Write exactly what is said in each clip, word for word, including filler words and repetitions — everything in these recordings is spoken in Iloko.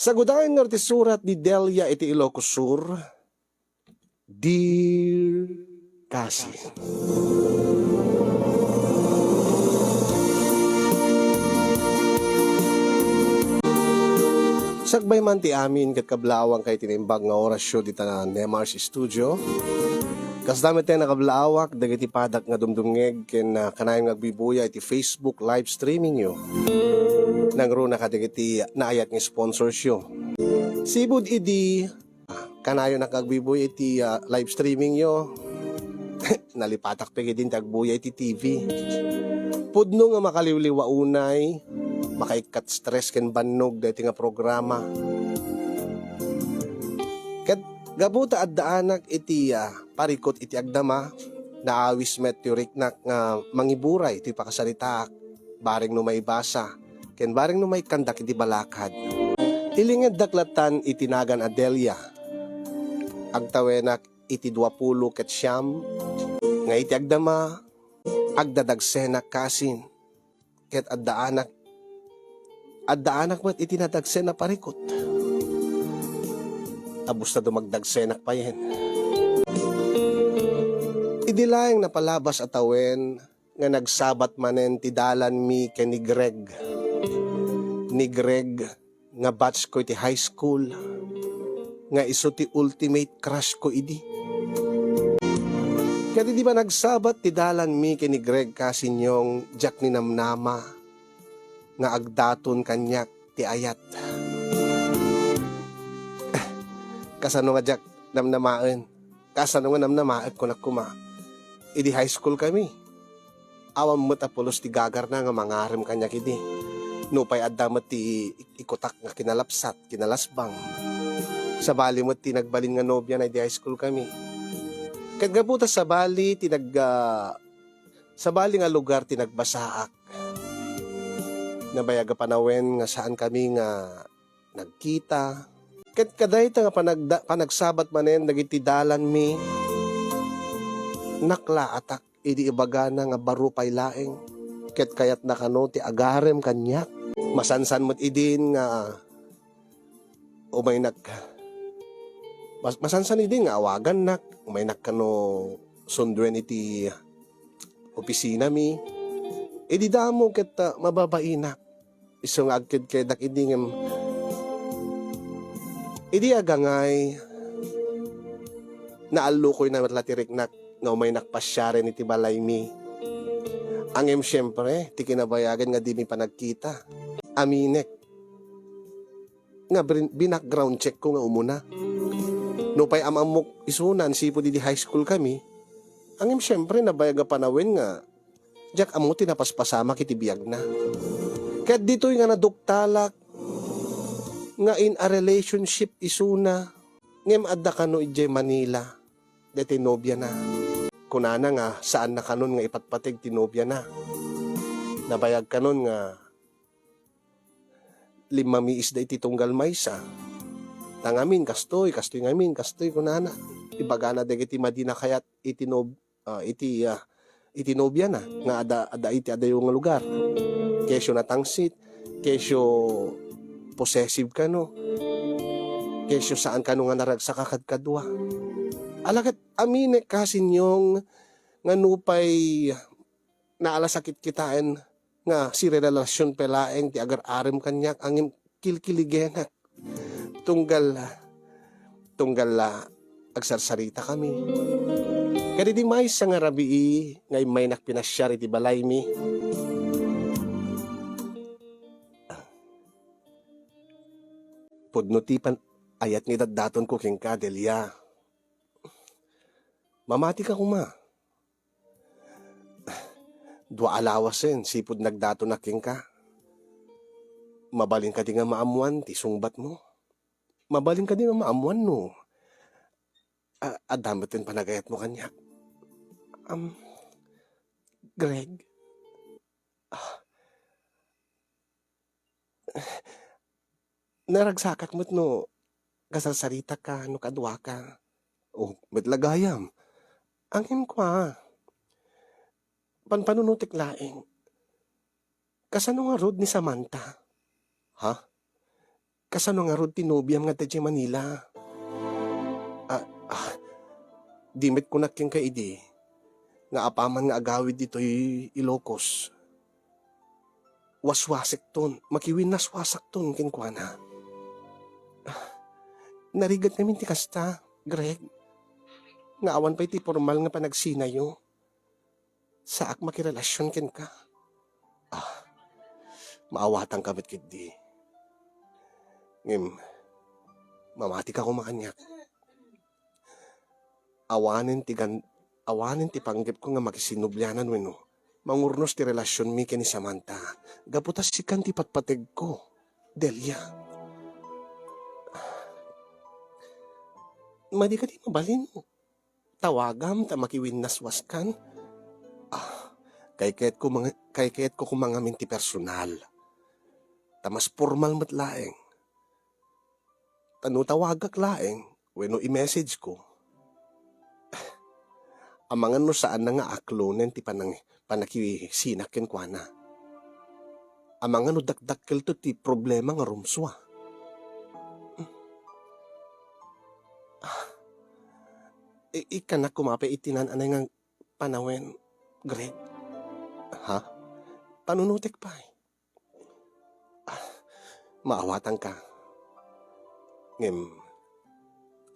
Sagudayen nga ti surat ni Delia iti Ilocos Sur, Dear Cousin. Sakbay man ti amin ket kablaawang kay ti naimbag nga orasyo dita Nemar's Studio. Kasda met ti nakablaawak dagiti padak nga dumdumngeg ken, ah, kanayon nga agbibuya iti Facebook live streaming yo. Nangruna kadagiti naayat nga sponsors yo. Sipud idi, ah, kanayon nga agbibuya iti, ah, live streaming yo. Nalipatak pay idi ti agbuya iti T V. Pudno nga makaliwliwa unay, makaikkat stress ken bannog daytoy nga programa. Ket gapu ta addaanak iti, ah, parikut iti agdama, naawis met ti riknak nga mangiburay iti pakasaritaak, bareng no maibasa, ken bareng no maikkandak iti balakad. Ilingeddak latan iti nagan a Delia. Agtawenak iti duapulo ket siam nga iti agdama, agdadagsenak kasin, ket addaanak, addaanak met iti nadagsen a parikut. Abus ta dumagdagsenak payen. Idi laeng napalabas a tawen nga nagsabat manen ti dalanmi ken ni Greg. Ni Greg nga batch ko iti high school, nga isu ti ultimate crush ko idi. Ket idi panagsabat ti dalanmi ken ni Greg Kasinyong, diak ninamnama nga agdaton kaniak ti ayat. Kasano nga diak namnamaen? Kasano nga namnamaek, kunak koma. Idi high school kami, awan met a pulos ti gagarna nga mangarem kaniak idi. Nupay adda met ti ikutak nga kinalapsat, kinalasbang. Sabali met ti nagbalin nga nobiana idi high school kami. Ket gapu ta sabali ti nag-, ah, sabali nga lugar ti nagbasaak. Nabayag a panawen nga saan kami nga nagkita. Ket kadayta nga panagda-, panagsabat manen dagiti dalanmi, naklaatak idi ibagana nga baro pay laeng ket kayatna kano ti agarem kaniak. Masansan met idin nga umaynak, mas-, masansan idin nga awagannak, umaynak kano sunduen iti opisinami. Idi damo ket, ah, mababainak. Isu nga agkedkedak idi ngem, idi agangay, naallukoyna met la ti riknak nga umaynak pasiaren iti balaymi. Ngem siempre, ti kinabayagan nga dimi panagkita. Aminek nga brin-, binackground check ko nga umuna. Nupay am-ammok isuna, sipud idi high school kami, ngem siempre, nabayag a panawen nga diak ammo ti napaspasamak iti biagna. Ket ditoy nga naduktalak nga in a relationship isuna, ngem adda kano idiay Manila, daytoy nobiana. Kunana nga saanna kanon nga ipatpateg ti nobiana. Nabayag kanon nga limmamiisda iti tunggal maysa. Ta ngamin kastoy, kastoy ngamin, kastoy kunana. Ibagana dagiti madi a kayat iti nob-, ah, iti, ah, iti nobiana nga adda, adda iti adayo nga lugar. Kesyo natangsit, kesyo possessive kano, kesyo saan kano nga naragsak a kadkadua. Ala ket aminek Kasinyong nga nupay naalasakit kitaen nga sirelasion pay laeng ti agar-arem kaniak, ngem kilkiligenak. Tunggal, tunggal la agsarsarita kami. Kadidi maysa nga rabii nga immaynak pinasiar iti balaymi. Pudno ti pan-, ayat nga idatdatonko kenka, Delia. Mamatika koma. Dua a lawasen sipud nagdatonak kenka. Mabalin kadi nga maammuan ti sungbatmo? Mabalin kadi nga maammuan no, a-, adda met ti panagayatmo kaniak? Am, Greg, ah, naragsakak met no kasarsaritaka no kaduaka. Oh, met la gayam. Ngem kua, panpanunotek laeng. Kasano ngarud ni Samantha? Ha? Kasano ngarud ti nobiam nga adda idiay Manila? Ah, ah, di met kunak kenka idi nga apaman nga agawid ditoy Ilocos, waswasekton, makiwinnaswasakton kenkuana. Ah, narigat ngamin ti kasta, Greg, nga awan pay ti pormal nga panagsinayo. Saak makirelasion kenka. Ah, maawatanka met ketdi. Ngem, mamatika koma kaniak. Awanen ti gan-, awanen ti panggepko nga makisinobianan wenno mangurnos ti relasionmi ken ni Samantha. Gapu ta sikan ti patpategko, Delia. Madi kadi mabalin? Tawagam ta makiwinnaswaskan. Ah, kaykayatko mang-, kaykayatko koma ngamin ti personal. Ta mas pormal met laeng. Ta no tawagak laeng, wenno i-message ko, amangan no saanna nga aklonen ti panang-, pannakisinak kenkuana. Amangan no dakdakkelto ti problema nga rumsua. Ah, i-, ikkanak koma pay iti naan-anay nga panawen, Greg. Ha? Panunotek pay. Ah, maawatanka. Ngem,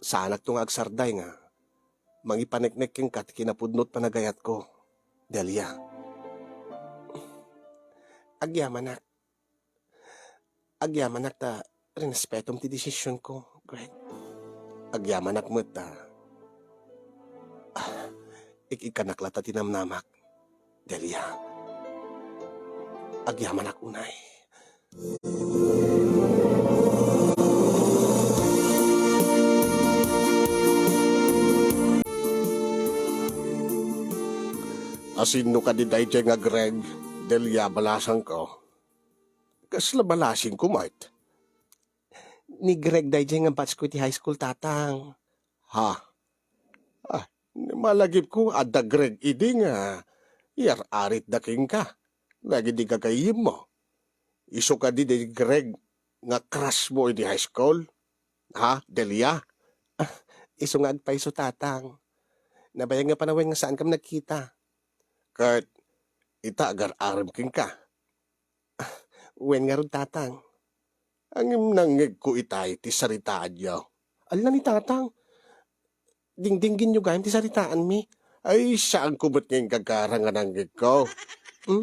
saanakto nga agsarday nga mangipaneknek kenka ti kinapudno ti panagayatko, Delia. Agyamanak. Agyamanak ta rinespetom ti desisionko, Greg. Agyamanak met ta, ah, ik-ikkanak latta ti namnamak, Delia. Agyamanak unay. Asinno kadi daydiay nga Greg, Delia, balasangko? Kasla balasingko met? Ni Greg daydiay nga batchko iti high school, Tatang. Ha? Ah, malagipko adda Greg idi nga iyar-aritda kenka dagidi gagayyemmo. Isu kadi ni Greg nga crushmo idi high school? Ha, Delia? Isu nga agpayso, Tatang. Nabayag nga panawen nga saankami nagkita. Ket ita, agar-arem kenka. Wen ngarud, Tatang. Ngem nangngegko itay ti saritaanyo. Ala ni, Tatang. Dingdinggenyo gayam ti saritaanmi. Ay, saanko met nga inggagara nga nangngegko. Hmm?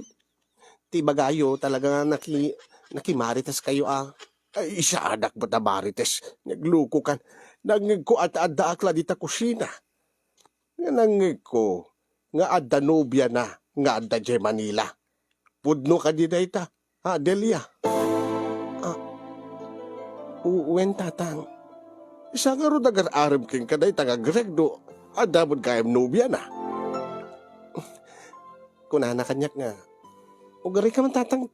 Ti ibagayo, talaga nga naki-, nakimarites kayo, a. Ay, saanak met a marites. Naglukokan. Nangngegko a addaak la dita kusina. Nga nangngegko nga adda nobiana nga adda idiay Manila. Pudno kadi dayta, ha, Delia? Ah, u-, wen, Tatang. Sa ngarud, agar-arem kenka dayta nga Greg no adda met gayam nobiana? Kunana kaniak nga, "Ugarika man, Tatang,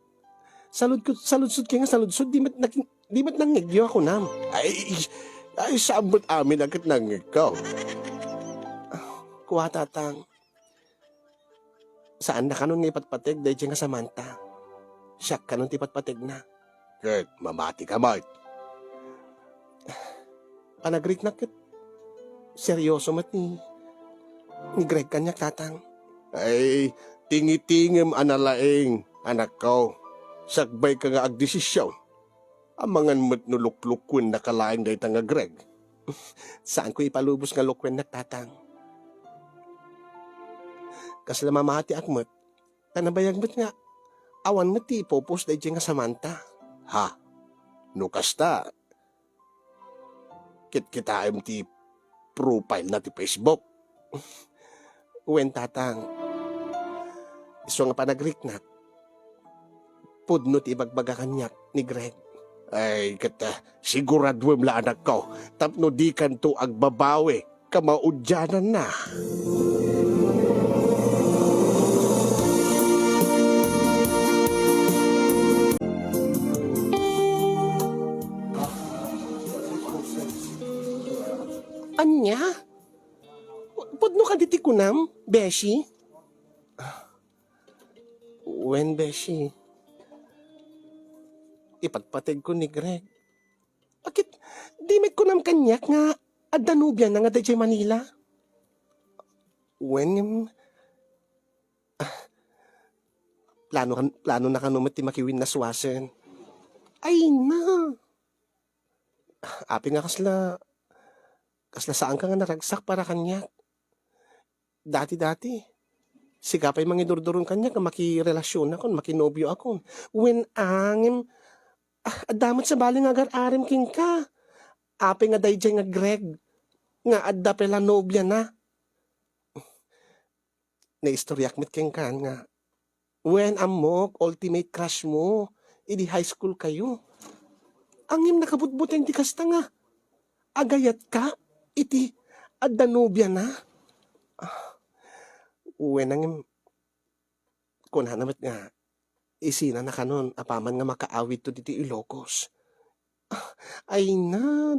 saludko-, saludsodka nga saludsod, di met naki-, di met nangngegyo a kunam." Ay, ay, saan met amin a ket nangngegko? Kua, Tatang, saanna kanon nga ipatpateg daydiay nga Samantha. Siak kanon ti patpategna. Ket mamatika met. Panagriknak ket seryoso met ni, ni Greg kaniak, Tatang. Ay, tingitingem a nalaing, anakko. Sakbayka nga agdesision. Amangan met no luklukuen na ka laeng dayta nga Greg. Saanko ipalubos nga lukuennak, Tatang. Kasla mamatiak met, ta nabayag met nga awan met ti ipupos daydiay nga Samantha. Ha? No kasta, kitkitaem ti profile na ti Facebook. Wen, Tatang. Isu nga panagriknak, pudno ti ibagbaga kaniak ni Greg. Ay, ket, ah, siguraduem la, anakko, tapno dikanto agbabawi kamaudiananna. Ania? Pudno kadi ti kunam, Beshi? Wen, Beshi. Ipatpategko ni Greg. Di met kunam kaniak nga adda nobiana nga daydiay Manila? Wen, ah, plano kan-, planona kano met ti makiwinnaswasen. Ay na! Apay nga kasla, kasla saanka nga naragsak para kaniak? Dati-dati, sika pay mangidurduron kaniak nga makirelasionakon, makinobioakon. Wen, ngem, ah, adda met sabali nga agar-arem kenka. Apay nga daydiay nga Greg nga adda pay la nobiana? Naistoriak met kenka nga, wen, ammok, ultimate crush mo idi high school kayo. Ngem nakabutbuteng ti kasta nga agayatka iti adda nobiana? Ah, wen, ngem kunana met nga isinana kanon apaman nga makaawidto ditoy Ilocos. Ah, ay na,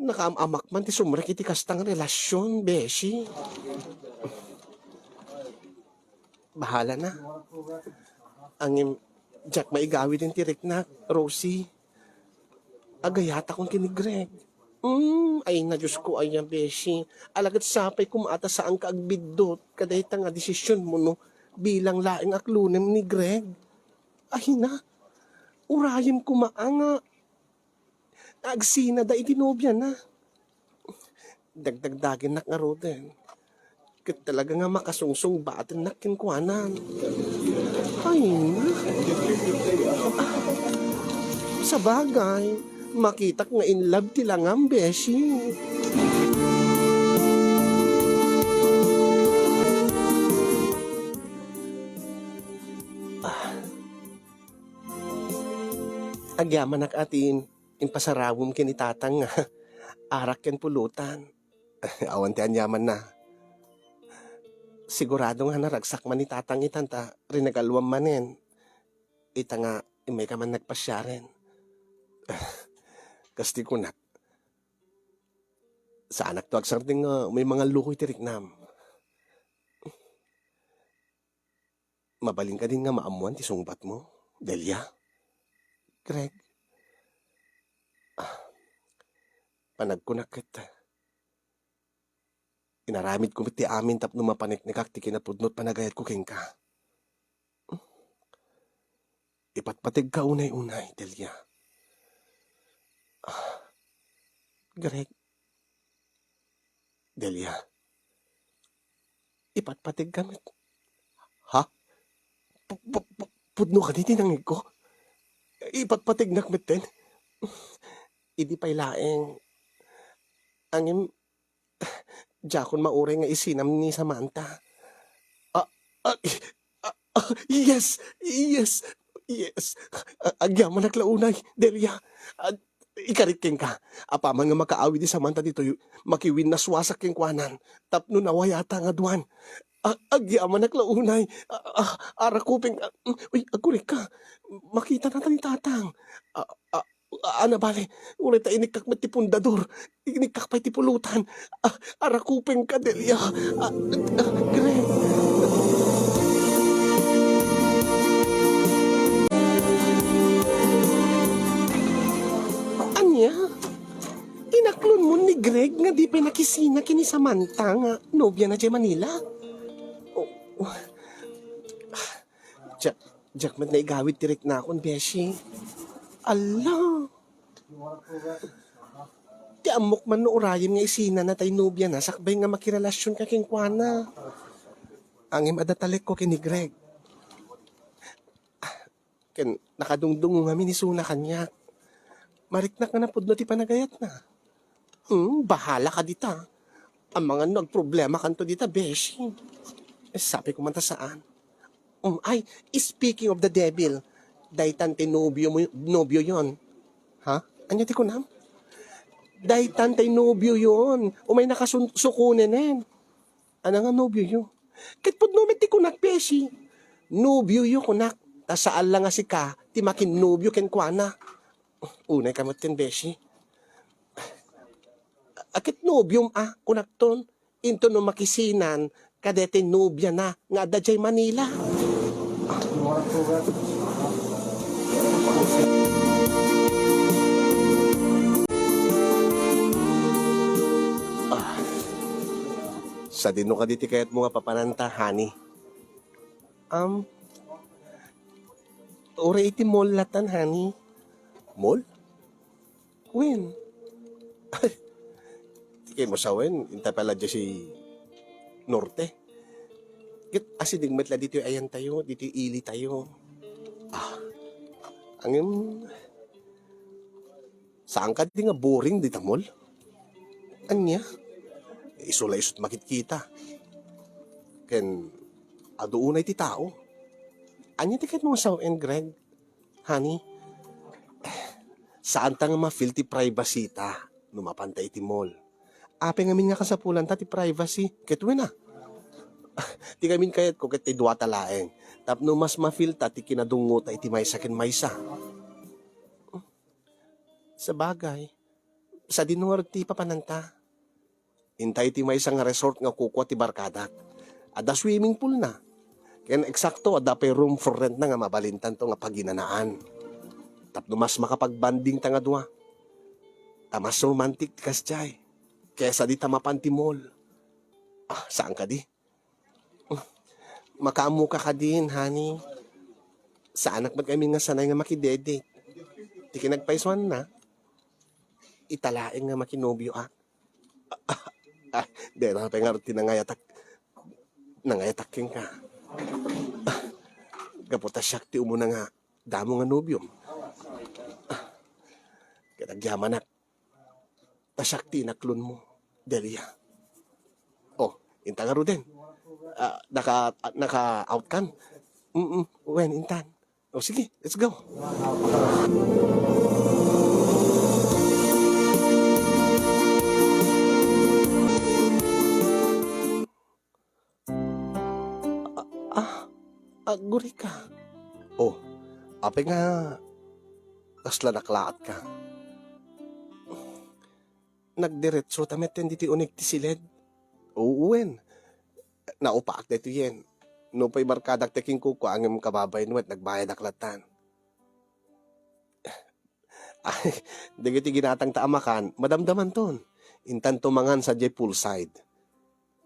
nakaam-amak man ti sumrek iti kasta nga relasyon, beshi. Bahala na. Ngem, diak maigawid ti riknak, Rosie. Agayatakon ken ni Greg. Mm, ay na, Diyos ko, aya, beshi. Ala ket sapay koma ta saanka agbiddut kadayta nga desisionmo no bilang laeng aklonem ni Greg. Ay na, urayem koma nga agsinada iti nobiana. Dagdagdagennak ngaruden. Ket talaga nga makasungsungbatennak kenkuana. Ay, sabagay, makitak nga in love ti langam, beshi. Ah. Agyamanak a ti impasarawem ken ni Tatang nga arak ken pulutan. Awan ti aniamanna. Sigurado nga naragsak man ni Tatang itan ta rinagaluam manen. Ita nga immayka man nagpasiaren. Kas ti kunak, saanakto agsardeng nga umay mangalluko iti riknam. Mabalin kadin nga maammoan ti sungbatmo, Delia? Greg? Ah, panagkunak ket, inaramidko met ti amin tapno mapaneknekak ti kinapudno ti panagayatko kenka. Ipatpategka unay-unay, Delia. Ah, Greg, Delia, ipatpategka met. Ha? Pu-, pu-, pu-, pudno kadi ti nangegko? Ipatpategnak metten? Idi pay laeng. Ngem, diakon mauray nga isinam ni Samantha. Ah, ah, ah, ah, yes, yes, yes. Ah, agyamanak la unay, Delia. Ah, ikarik kenka. Apaman nga makaawid ni Samantha ditoy, makiwinnaswasak kenkuanan. Tapno nawayata nga duan. Ah, agyamanak la unay. Ah, ah, arakupen, ah, mm, uy, agkurikka. Makitanata ni Tatang. Ah, ah, Ah, a, nabale, uray ta inikkak met ti pundador. Inikkak pay ti pulutan. Ah, arakupenka, Delia. Ah, ah, Greg. Ania? Inaklonmo ni Greg nga di pay nakisina ken ni Samantha nga nobiana diay Manila? Oh, oh. Diak, diak met naigawid ti riknakon, beshi. Ala! Ti ammok man no urayem nga isinana tay nobiana sakbay nga makirelasionka kenkuana. Ngem adda talekko ken ni Greg. Ken nakadungdungo ngamin isuna kaniak. Mariknak nga napudno ti panagayatna. Hmm, bahala ka dita. Amangan no agproblemakanto dita, beshi. Eh, sabi ko man ta saan. Um, ay, speaking of the devil, daytan ti nobio mo, nobioyon. Ha? Ania ti kunam? Daytan ti nobioyon. Umayna kasun-, sukonenen. Ania nga nobioyo? Ket pudno met ti kunak, beshi. Nobioyo kunak. Ta saan la nga sika ti makinnobio kenkuana. Unay ka met ken, beshi. A, ket nobiom a, kunakton, inton no makisinan kadaytoy nobiana nga adda diay Manila. Sadino kadi ti kayatmo nga papananta, honey? Um, uray iti mall latan, honey. Mall? Wen. Ti kayatmo sa wen, inta pay la diay Norte. Ket asideg met la ditoy ayantayo, ditoy ilitayo. Ah, angem, saan kadi nga boring dita mall? Ania? Isu la isut' makitkita. Ken adu unay ti tao. Ania ti kayatmo nga sawen, Greg? Honey, saanta nga ma-feel ti privacy ta no mapanta iti mall. Apay ngamin nga kasapulanta ti privacy? Ket wen a. Ti ngamin kayatko ket ti duata laeng. Tapno mas ma-feel ta ti kinadungota iti maysa ken maysa. Sabagay, sadino ngarud ti papananta? Inta iti maysa nga resort nga kukua ti barkadak. Adda swimming pool na. Ken eksakto, adda pay room for rent na nga mabalintanto nga paginanaan. Tapno mas makapag-bonding ta nga dua. Ta mas romantic ti kasdiay. Kesa dita mapan ti mall. Ah, saan kadi? Makaammoka kadin, honey? Saanak met ngamin nga sanay nga makidedate. Ti kinagpaysuanna, ita laeng nga makinobioak. Ah, dayta pay ngarud ti nangayatak, nangayatak kenka. Ah, gapu ta siak ti umuna nga damo nga nobiom. Ah, ket agyamanak, ta siak ti inaklonmo, Delia. Oh, inta ngaruden. Ah, naka, naka-out kan? Mm, wen, intan. Oh, sige, let's go. Ah, ah, aggurika. Oh, apay nga kasla naklaatka? Nagdiretso ta metten ditoy uneg ti siled. Wen. Naupaak daytoyen. Nupay barkadak ti kinkukua, ngem kababain met, nagbayadak latan. Ay, dagiti ginatangta a makan, madamdamanton. Intanto mangan sadiay poolside.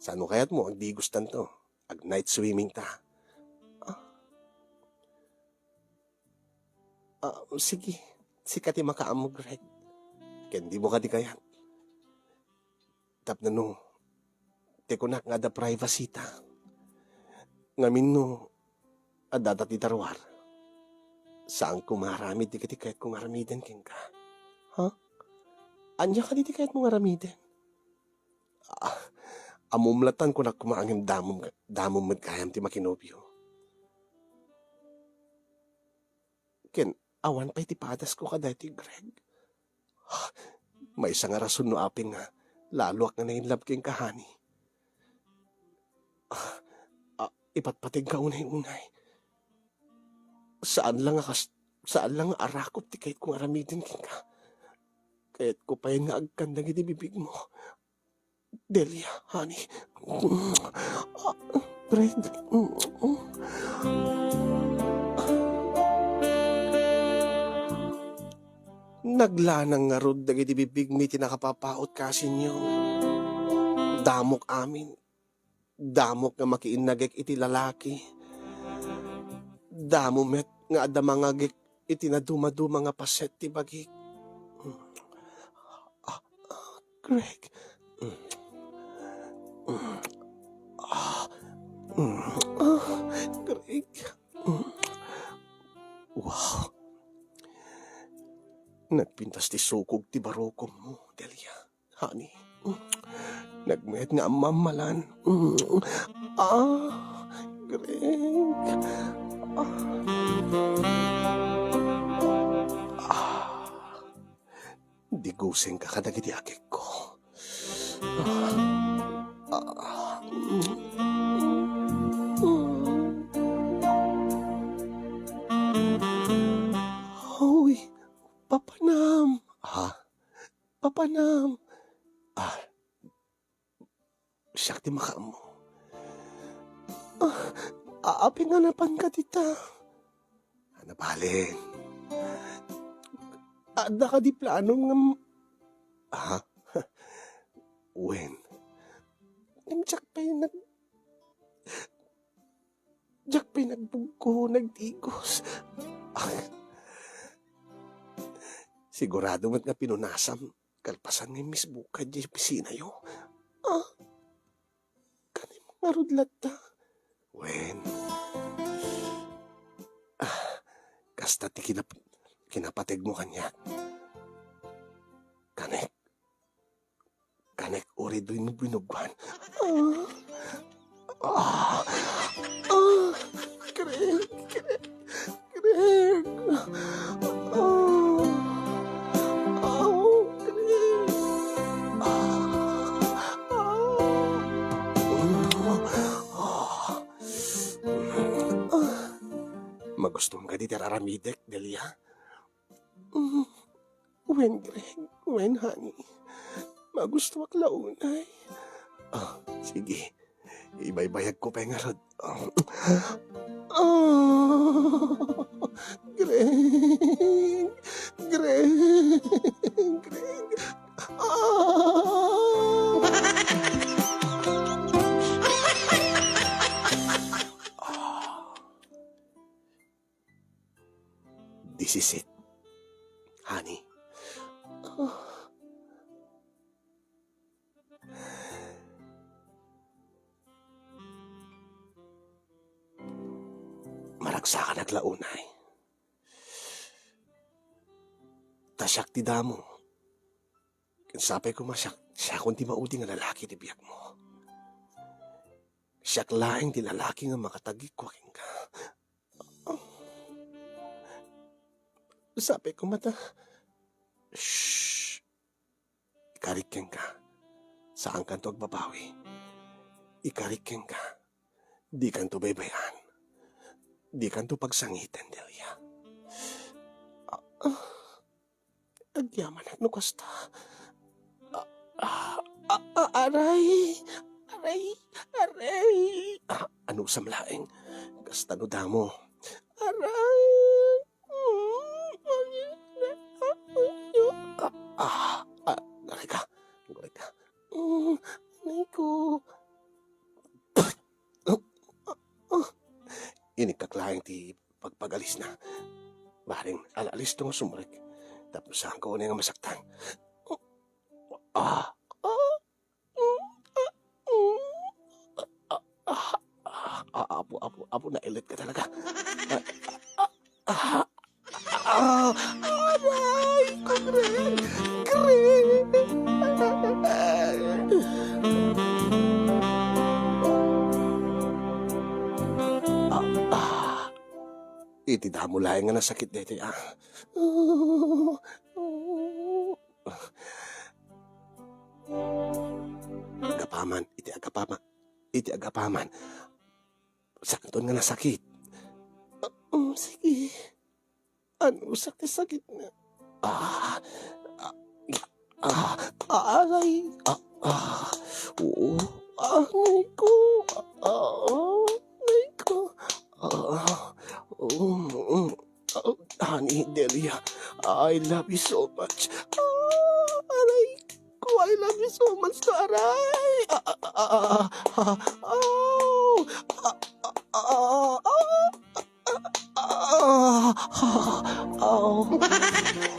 Sano kayatmo, agdigustanto. Ag-night swimming ta. Ah. Ah, sige. Sika ti makaammo, Greg. Ken dimo kadi kayat? Tapno no, ti kunak nga adda privacy ta. Ngamin no, adda ta ti daruar. Saan ko maaramid dagiti kayatko nga aramiden kenka. Ha? Ania kadi ti kayatmo nga aramiden? Ah, ammom latan kunak koma ngem damom, damom met gayam ti makinobio. Ken awan pay ti padasko kadaytoy, Greg. Maysa nga rason no apay nga laloak nga na-in love kenka, honey. Ah, ah, ipatpategka unay-unay. Saan la nga kas-, saan la nga arakop ti kayatko nga aramiden kenka. Kayatko pay nga agkan dagiti bibigmo. Delia, honey. Ah, Greg. Naglanang ngarud dagiti bibigmi ti nakapapaut kasinyo. Damok amin. Damok nga makiinnagek iti lalaki. Damo met nga adda mangagek iti nadumaduma nga paset ti bagik. Ah, ah, Greg. Ah, ah, Greg. Wow. Nagpintas ti sukog ti barukommo, Delia. Honey. Nagmayat nga ammammalan. Ah, Greg. Ah. Ah. Digusenka kadagiti agekko. Ah. Ah. Hoy, papanam. Ha? Papanam. Ah, siak ti makaammo. Ah, a-, apay nga napanka dita? Ah, nabalen. Adda kadi planom nga m-, ha? Wen. Ngem diak pay nag-, diak pay nagbugko, nagdigos. Sigurado met nga pinunasam, kalpasan nga immisbukad diay opisinayo. Ah, kanem ngarud latta. Wen. Ah, kasta ti kinap-, kinapategmo kaniak. Kanek. Kanek uray daytoy binuggoan. Ah. Ah. Ah. Greg, Greg, Greg. Ah. Ah, Greg. Ah. Ah. Ah. Magustuam kadi ti ar-aramidek, Delia? Mm. Wen, Greg. Wen, honey. Magustuak la unay. Ah, sige. Ibaybayagko pay ngarud. Ah. Ah. Greg. Greg. Greg. Ah. This is it, honey. Maragsakanak la unay. Ta siak ti damo. Ken sapay koma siak, siakon ti maudi nga lalaki ti biagmo. Siak laeng ti lalaki nga makatagikua kenka. Sapay koma ta. Shh! Ikarik kenka. Saankanto agbabawi. Ikarik kenka. Dikanto baybay-an. Dikanto pagsangiten, Delia. Ah, ah. Agyamanak no kasta. Ah, ah, ah, ah, aray! Aray! Aray! Ah, anusam laeng. Kasta no damo. Aray! Mm, ah, ah, ah, aray ka. Aray ka. Mm, aray ko. Ah, ah. Inikkak laeng ti pagpagalisna. Bareng ala-alisto nga sumrek. Tapno saanko unay nga masaktan. Ah, ah, mm, ah, mm, ah, ah, ah, ah, apo, apo, apo, nailit ka talaga. Ah, ah, ah, ah, aray ko, Greg! Greg! Ah, ah. Iti damo laeng nga nasakit daytoy, ah. Agapaman, iti agapama-, iti agapaman. Saanton nga nasakit. Ah, mm, sige. Anusak ti sakitna. Ah, ah, ah, aray. Ah, ah, oo. Ah, aray ko. Ah, ah, aray ko. Ah, um, um. Ah, honey, Delia, I love you so much. Ah, aray ko, I love you so much, aray. Ah, ah, ah, ah, ah, ah, ah, ah, ah, ah. Ah, ah, ah,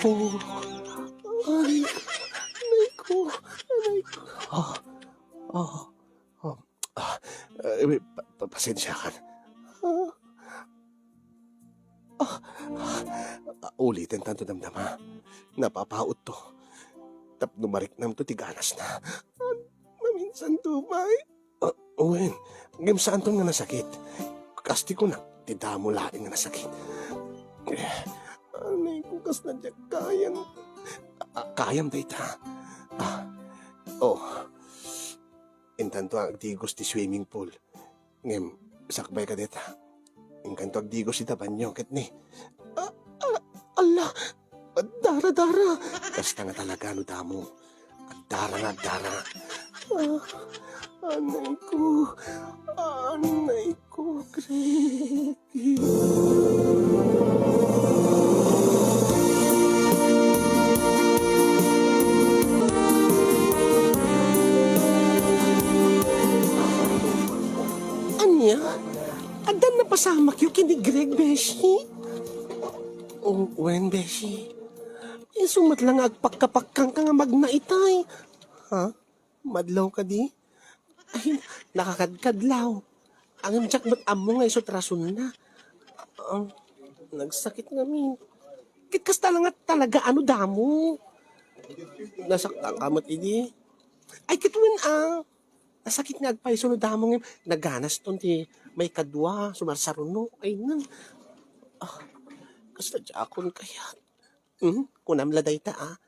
oh. Ay, aray ko, aray ko. Ah, ah, ah, ah, eh, pa-, pa-, pasensyakan. Ah, ah, ah, ulitan tanto damdama. Napapautto. Tapno mariknamto ti ganasna. Maminsanto pay. Ah, wen, ngem saanton nga nasakit. Kas ti kunak, ti damo laeng nga nasakit. Eh, anay ko, kasla diak kayam. Ah, kayam dayta. Ah, oh. Intanto nga agdigos ti swimming pool. Ngem, sakbay ka dita. Inkanto agdigos ita banio, ket ni. Ah, ah, ala! Agdara-dara! Kasta nga talaga no damo. Agdara nga agdara. Ah, anay ko. Anay ko, Greg. Beshi? Oh, wen, Beshi. Isu met la nga agpakkapakkangka nga magnaitay. Ha? Madlaw kadi? Ay, nakakadkadlaw. Ngem diak met ammo nga isu ti rasonna. Ah, nagsakit ngamin. Ket kasta la nga talaga, ano damo? Nasaktan ka met idi? Ay, ket wen, ah. Nasakit nga agpayso no damo ngem naganas ton ti maikadua, sumarsaruno. Ay, nan. Ah, kasta diakon kayat. Hmm? Kunam la dayta, ah.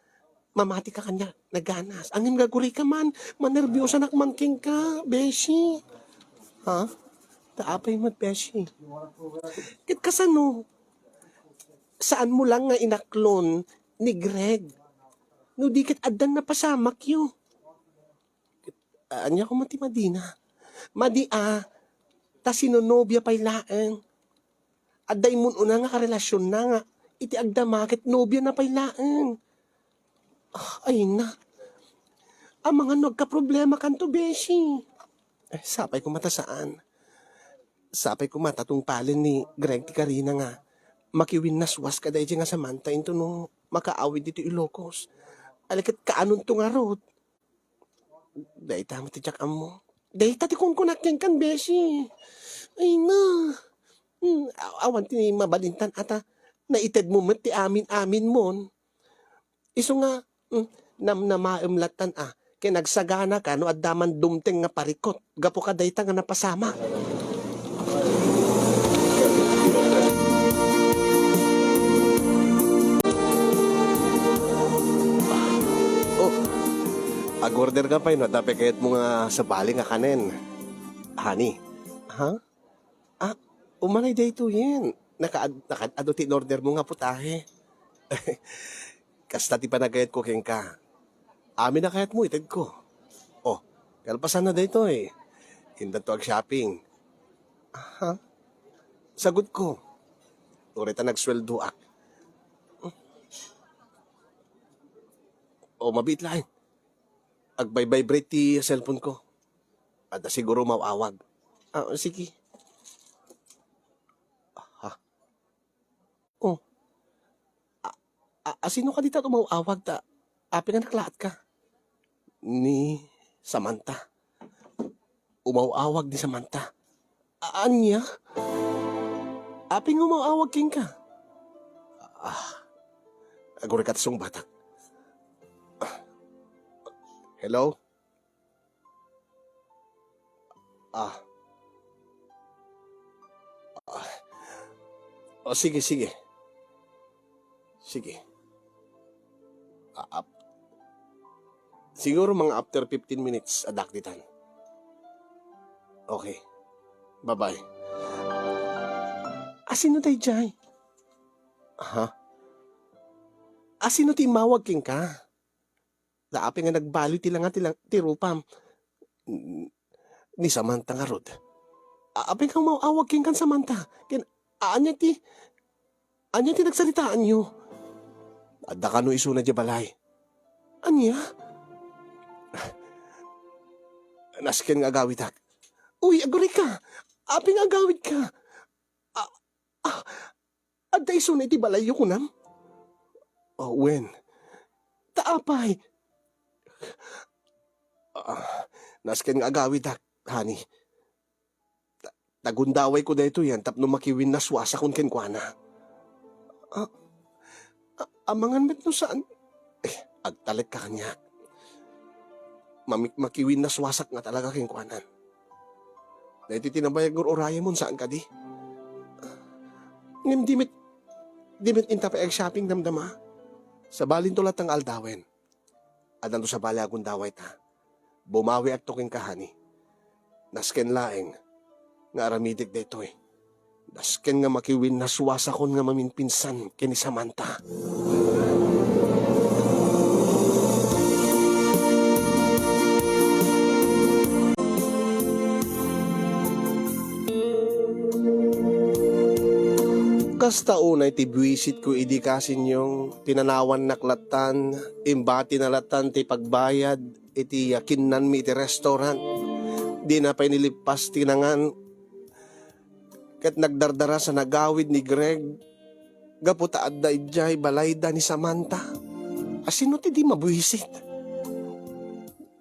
Mamati ka kaniak, naganas. Ngem agurika man, manerbiusanak man kenka, Beshi. Ha? Ta apay met, Beshi? Ket kasano? Saan mo lang nga inaklon ni Greg? No di ket addan napasamakyo. Ania koma ti madina? Madi a, ta sinonobia pay laeng. Adda immun-una nga karelasionna nga iti agdama ket nobiana pay laeng. Ah, ay na. Amangan no agkaproblemakanto, Beshi. Eh, sapay koma ta saan. Sapay koma ta tungpalen ni Greg ti Karina nga makiwinnaswas kadaydi nga Samantha intono makaawid ditoy Ilocos. Ala ket kaanonto ngarud? Dayta met ti diak ammo. Dayta ti kunkunak kenkan, Beshi. Ay na. Hmm, a-, awan ti mabalintan ata. Naitedmo met ti amin-aminmon. Isu nga, hmm, namnamaem lattan a. Ken agsaganaka no adda man dumteng nga parikut gapu kadayta nga napasamak. Oh, ag-order ka pay no adda pay kayatmo nga sabali nga kanen. Honey. Ha? Ah, umanay daytoyen. Nakaad-, nakaad-adu ti in-order mo nga putahe. Kasta ti panagayatko kenka. Amin a kayatmo, itedko. Oh, kalpasanna daytoy. Intanto ag-shopping. Aha. Sagutko. Uray ta nagsueldoak. Oh, mabiit laeng. Agvibrate ti cellphone ko. Adda siguro maw-awag. Ah, sige. Ha? Oh. A, a, asino kadi ta umaw-awag ta apay nga naklaatka? Ni Samantha. Umaw-awag ni Samantha. A, ania? Apay nga umaw-awag kenka? Ah, agurika ta sungbatak. Ah. Hello? Ah. Ah. Oh, sige, sige. Sige. Ah, ap-, siguro mga after fifteen minutes, adda ditan. Okay. Bye-bye. Asino daydiay? Ha? Asino ti immawag kenka? Ta apay nga nagbaliw ti langa ti lang-, ti rupam? Ni Samantha ngarud. A-, apay nga umaw-awag kenkan, Samantha? Ken, a-, ania ti, ania ti nagsaritaanyo? Adda kano isuna diay balay? Ania? Nasken nga agawidak. Uy, agurika! Apay nga agawidka? A-, a-, Adda isuna iti balayyo, kunam? Oh, wen. Ta apay? Ah, nasken nga agawidak, honey. Ta-, ta gundawayko daytoyen tapno makiwinnaswasakon kenkuana. Ah, a-, amangan met no saan, eh, agtalekka kaniak. Mamik-, makiwinnaswasak nga talaga kenkuanan. Daytoy ti nabayag nga ur-urayemon, saan kadi? Ngem di met, di met inta pay ag-shopping, damdama. Sabalinto latta nga aldawen. Addanto sabali a gundawayta. Bumawiakto kenka, honey. Nasken laeng nga aramidek daytoy. Nasken nga makiwinnaswasakon nga maminpinsan ken ni Samantha. Kasta unay ti buisitko idi kasinyong pinanawannak lattan, imbatina lattan ti pagbayad iti yakinnanmi iti restaurant. Dina pay nilippas ti nangan. ket nagdardaras a nagawid ni Greg gapu ta adda idiay balayda ni Samantha. Asino ti di mabuisit?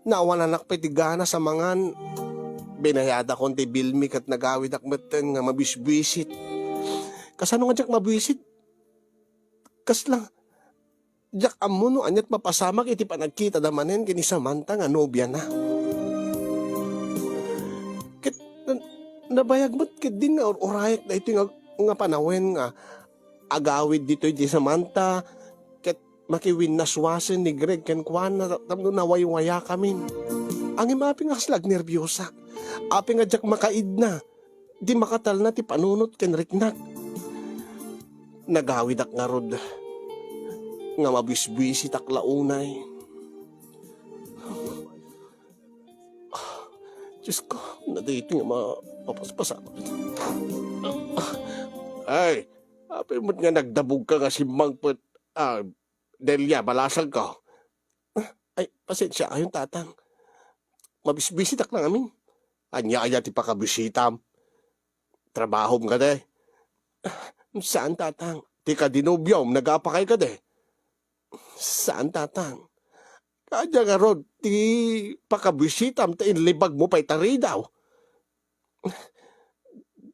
Naawananak pay ti ganas a mangan. Binayadakon ti bilmi ket nagawidak metten nga mabisbisit. Kasano nga diak mabuisit? Kasla, diak ammo no aniat mapasamak iti panagkitada manen ken ni Samantha nga nobiana. Ket na-, nabayag met ketdin nga ur-urayak daytoy nga, nga panawen nga agawid ditoy ti Samantha ket makiwinnaswasen ni Greg kenkuana ta-, tapno nawaywayakamin. Ngem apay nga kasla agnerbiosak? Apay nga diak makaidna? Di makatalna ti panunot ken riknak. Nagawidak ngarud nga mabisbisitak la unay. Diyos ko, nadaytoy nga ma-, mapaspasamak. Ay, apay met nga nagdabog ka nga simmangpet? Ah, Delia, balasang ko. Ah, ay, pasensiaayon, Tatang. Mabisbisitak la ngamin. Ania aya ti pakabisitam? Trabahom kadi? Ah, saan, Tatang. Ti kadi nobiom, nagapakay kadi? Saan, Tatang. Ania ngarud ti pakabisitam ta inlibagmo pay ta ridaw?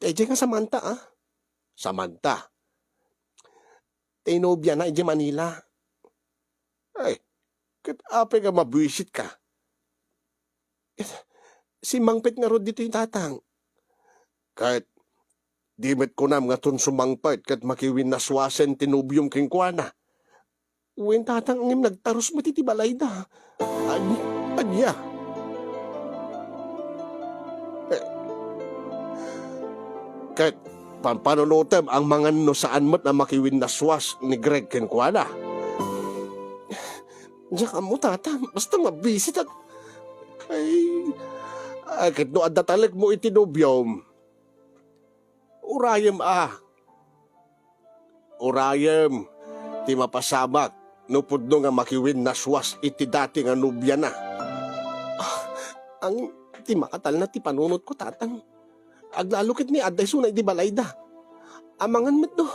Daydiay nga Samantha, ah. Samantha? Ti nobiana idiay Manila. Ay, ket apay nga mabuisitka? Simmangpet ngarud ditoy, Tatang. Ket di met kunam nga ton sumangpet ket makiwinnaswasen ti nobiom kenkuana. Wen, Tatang, ngem nagtarus met iti balayda. An-, ania? Eh, ket pampanunotem a mangan no saan met a makiwinnaswas ni Greg kenkuana. Diak ammo, Tatang. Basta mabisitak. Ay, ay, ket no adda talekmo iti nobiom, urayem a. Urayem ti mapasamak no pudno nga makiwinnaswas iti dati nga nobiana. Ah, ang ti makatalna ti panunotko, Tatang. Aglalo ket ni adda isuna idi balayda. Amangan met no.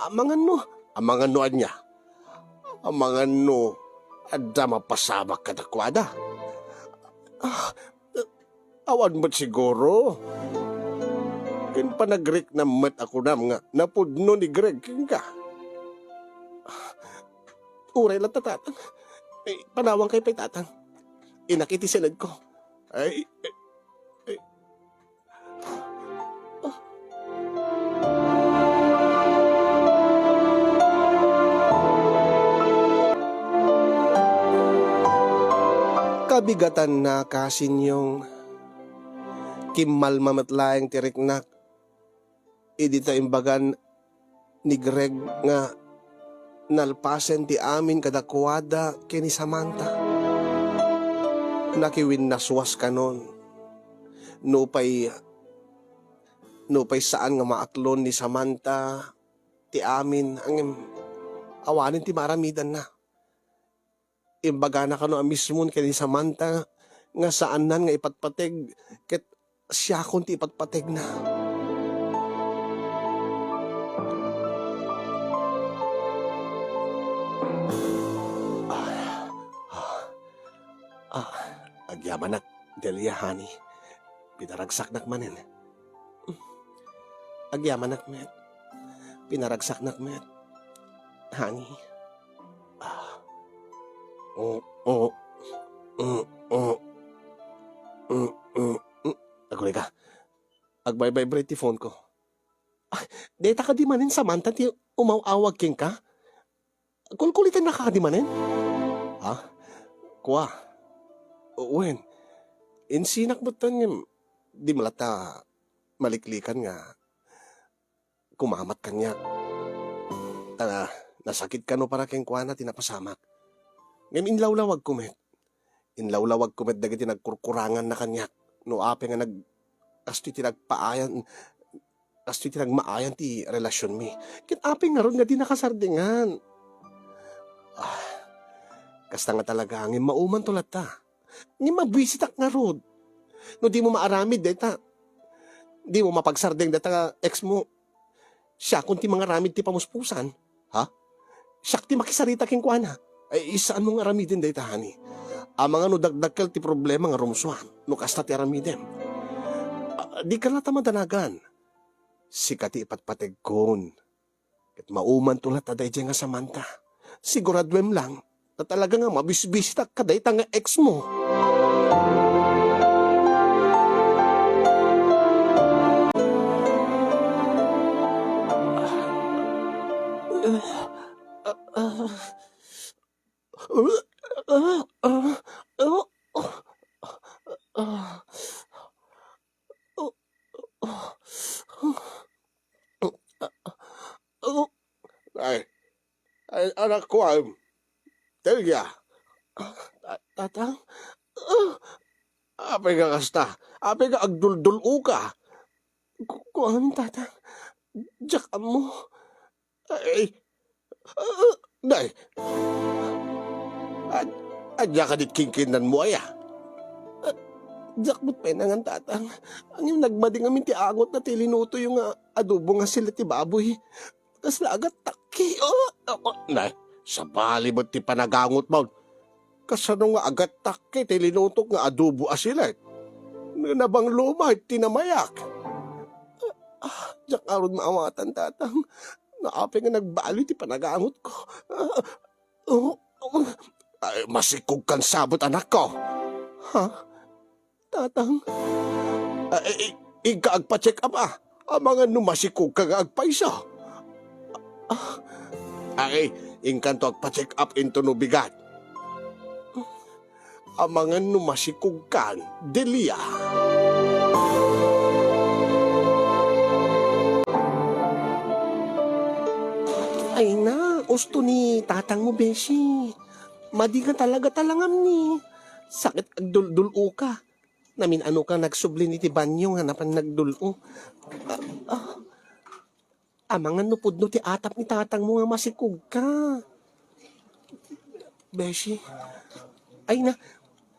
Amangan no. Amangan no ania? Amangan no adda mapasamak kadakuada. Ah, awan met siguro. Ken panagriknam met a kunam nga napudno ni Greg kenka. Uray latta, Tatang. Eh, panawankayo pay, Tatang. Innak iti senedko. Ay, eh, eh. Kabigatanna, Kasinyong. Kimmalma met laeng ti riknak idi ta imbagan ni Greg nga nalpasen ti amin kadakuada ken ni Samantha. Nakiwinnaswas kanon. Nupay, nupay saan nga maaklon ni Samantha ti amin, ngem awanen ti maaramidanna. Imbagana kano a mismon ken ni Samantha nga saannan nga ipatpateg ket siakon ti ipatpategna. Ah, ah, ah, agyamanak, Delia, honey. Pinaragsaknak manen. Agyamanak met. Pinaragsaknak met. Honey. Ah. Oh, oh. Mm, mm. Mm, mm, mm. Aguray ka. Agvibrate ti phone ko. Ay, deta kadi manen, Samantha, ti umaw-awag kenka? Kulkulitennaka kadi manen? Ha? Kua? Wen, insinak metten ngem di met latta maliklikan nga kumamat kaniak. Ta nasakit kano para kenkuana ti napasamak. Ngem inlawlawagko met. Inlawlawagko met dagiti nagkurkuranganna kaniak no apay nga nag-, kastoy ti nagpaayan, kastoy ti nagmaayan ti relasionmi. Ket apay ngarud nga di nakasardingan? Ah, kasta nga talaga, ngem maumanto latta. Ngem mabisitak ngarud. No dimo maaramid dayta, dimo mapagsardeng dayta nga ex mo. Siakon ti mangaramid ti pamuspusan, ha? Siak ti makisarita kenkuana. Ay, saanmo nga aramiden dayta, honey. Amangan no dakdakkel ti problema nga rumsuan, no kasta ti aramidem. Ah, dika latta madanagan. Sika ti ipatpategkon. Ket maumanto latta daydiay nga Samantha. Siguraduem lang, ta talaga nga mabisbisitak kadayta nga ex mo. Ay, ay, anak ko, ay, Delia. Ah, ta-, Tatang? Ah, apay nga kasta? Apay nga agduldul-oka? Ku-, kuan, Tatang. Diak ammo. Ay, ah, day. Ad-, adda ka dit kinkinnan mo, aya? Ah, diak met pay nangan, Tatang. Ngem nagmadi ngamin ti angotna ti linutoyo nga adobo nga sili ti baboy. Kasla agattak ki, oh, ako, na, sabali met ti panagangot mo. Kasano nga agattak ki ti linutok nga adobo a silet? Nabanglo met ti namayak. Ah, diak ngarud maawatan, Tatang. Naapay nga nagbali ti panagangot ko. Ah, oh, oh. Ay, masikog kan sabot, anak ko. Ha? Tatang. Ah, i-, i-, inka agpa-check up, ah. Amangan no masikog ka nga agpayso. Ah. Ay, inkanto agpa-check up into no bigat. Amangan no masikog kan, Delia. Ay na, usto ni tatang mo, beshi. Madi nga talaga talangam ni. Sakit agdul-dul-o ka. Namin-ano ka nagsubli iti banyo nga napan nagdul-o. Ah, ah. Amangan no pudno ti atap ni tatang mo nga masikog ka. Beshi. Ay na,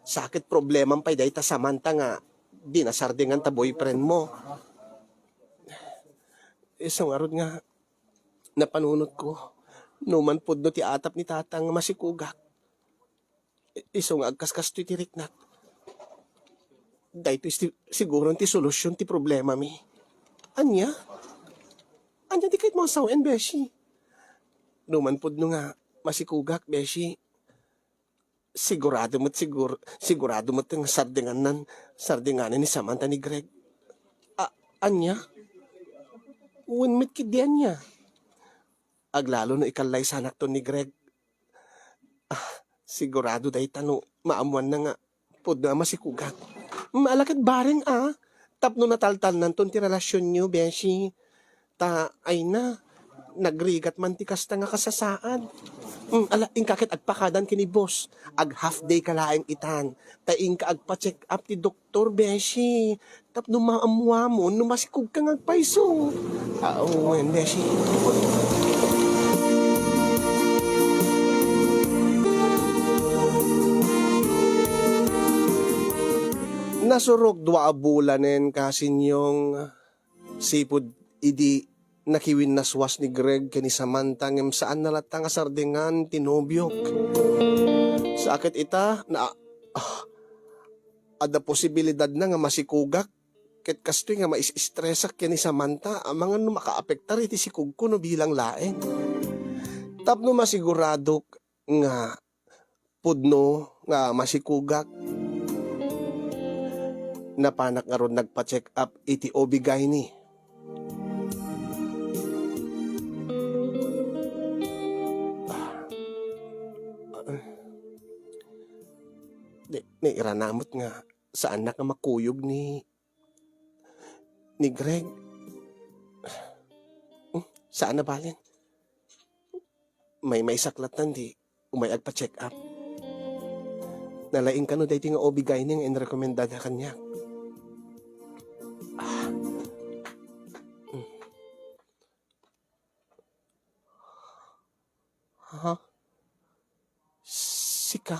sakit problemam pay dayta Samantha nga dinasardingan ta boyfriend mo. Isu ngarud nga napanunot ko, numan pudno ti atap ni tatang nga masikugak. I-, isu nga agkaskastoy ti riknak. Daytoy si-, siguro ti solusyon ti problemami. Ania? Ania ti kayatmo a sawen, beshi? Numan pudno nga masikugak, beshi. Sigurado met, sigur-, sigurado met nga sardinganan, sardinganan ni Samantha ni Greg. A-, ania? Wen met ketdi ania? Aglalo no ikallaysanakton ni Greg. Ah, sigurado dayta no maammoanna nga pudno a masikugak. Mm, ala ket bareng a, tapno nataltalnanton ti relasionyo, beshi. Ta, ay na, nagrigat man ti kasta nga kasasaad. Mm, ala, inka ket agpakadan ken ni boss. Ag half day ka laeng itan. Ta inka agpa-check up ti doktor, beshi. Tapno maammuamon no masikog ka nga agpayso. Ah, wen, beshi. Nasurok dua a bulanen, Kasinyong, sipud idi nakiwinnaswas ni Greg ken ni Samantha ngem saanna latta nga sardingan ti nobiok. Sakit ita, na, ah, adda posibilidadna nga masikugak. Ket kastoy nga mais-estresak ken ni Samantha, amangan no makaapektar iti sikogko no bilang laeng. Tapno masiguradok nga pudno nga masikugak, napanak ngarud nagpa-check up iti O B gyne. Ni-, nairanamet nga saannak nga makuyog ni ni Greg. Hmm, saan a balen. Maymaysak latta ti umay agpa-check up. Nalaing kano daytoy nga O B gyne nga inrekomendada kaniak. Ah. Hmm. Ha? Sika?